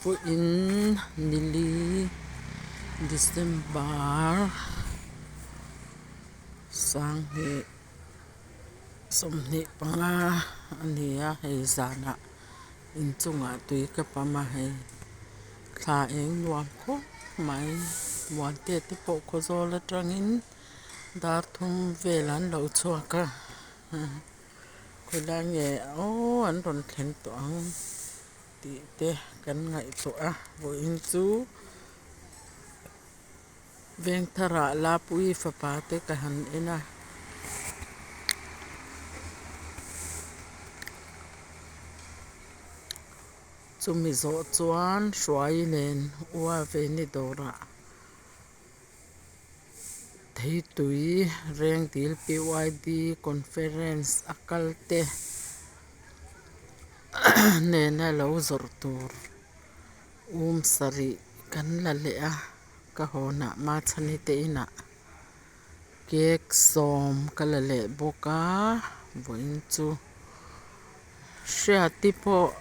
Vawiin nili December sanghnih 25 a ni a hei zanah inchungah tui ka pam a hei thla eng nuam khawp mai Muante te pawh khawzawl atangin dar thum vel an lo chhuak a. Khawilai nge aw an rawn thleng tawh ang tih te kan ngaihtuah a vawiin chu Vengtharah Lapuii fapa te ka han en a. Chumi zawh chuan Hruai nen Ua Veni dawrah Theitui Rengdil PYD Conference a kal te nena lo zawrh tur um sarih kan la leh a, ka hawnah Machhani te inah cake sawm ka la leh bawk a, vawiin chu Hriati pawh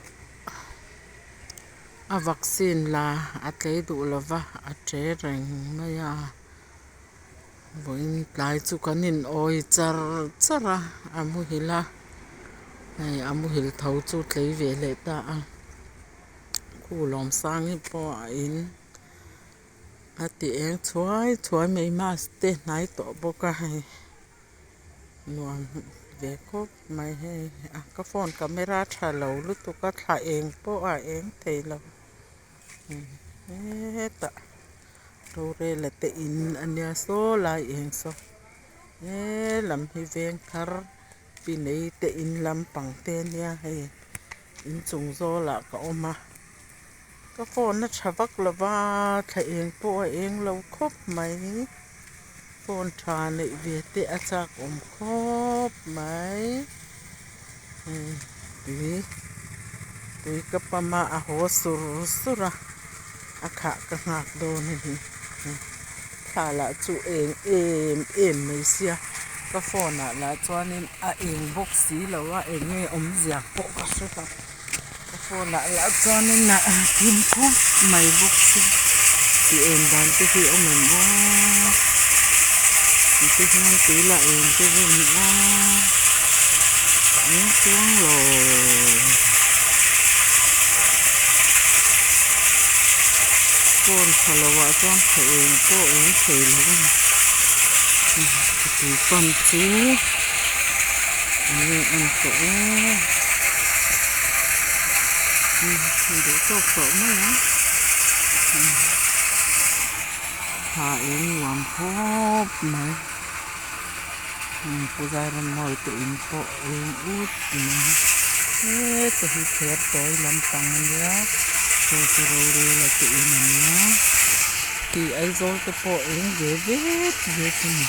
a vaccine la a tlei duh lo va, a ṭe reng mai a. Vawiin tlai chu kan inawi char char a, a muhil a, hei a muhil tho chu tlei ve leh ta a. Khu Lawmsangi pawh a in a ti eng chhuai chhuai mai mask te hnai tawh bawk a hei. Nuam ve khawp mai hei a ka phone camera tha lo lutuk a thla eng pawh a eng thei lo hetah rorel a te in a nia saw lai eng saw helam hi veng thar pi nei te in lampang te a nia hei inchung zawlah ka awm a ka phone a tha vak lo va thla eng pawh a eng lo khawp mai phone tha neih ve te a chak awm khawp mai hei tui tui ka pam a a haw sur sur a a khah ka nghak dawn a ni thla lah chu eng em em mai sia ka phone ah lah chuanin a eng bawk si lo a eng nge awmzia pawh ka hre lo. Ka phone ah lah chuanin a thim khup mai bawk si tih en dan te hi awm em aw ti te hian tui lah eng te hi awm aw eng chuang lo phone tha lo ah chuan tha eng pawh eng thei lo a ni tui pump chu enge en tawh aw. Duh tawk tawh mai a thla eng nuam khawp mai pu Zairammawi te in pawh eng ut mai heta hi thler tawi lampang a nia saw chu rorel a te in a nia khi Aizawl te pawh eng ve vet vet a ni.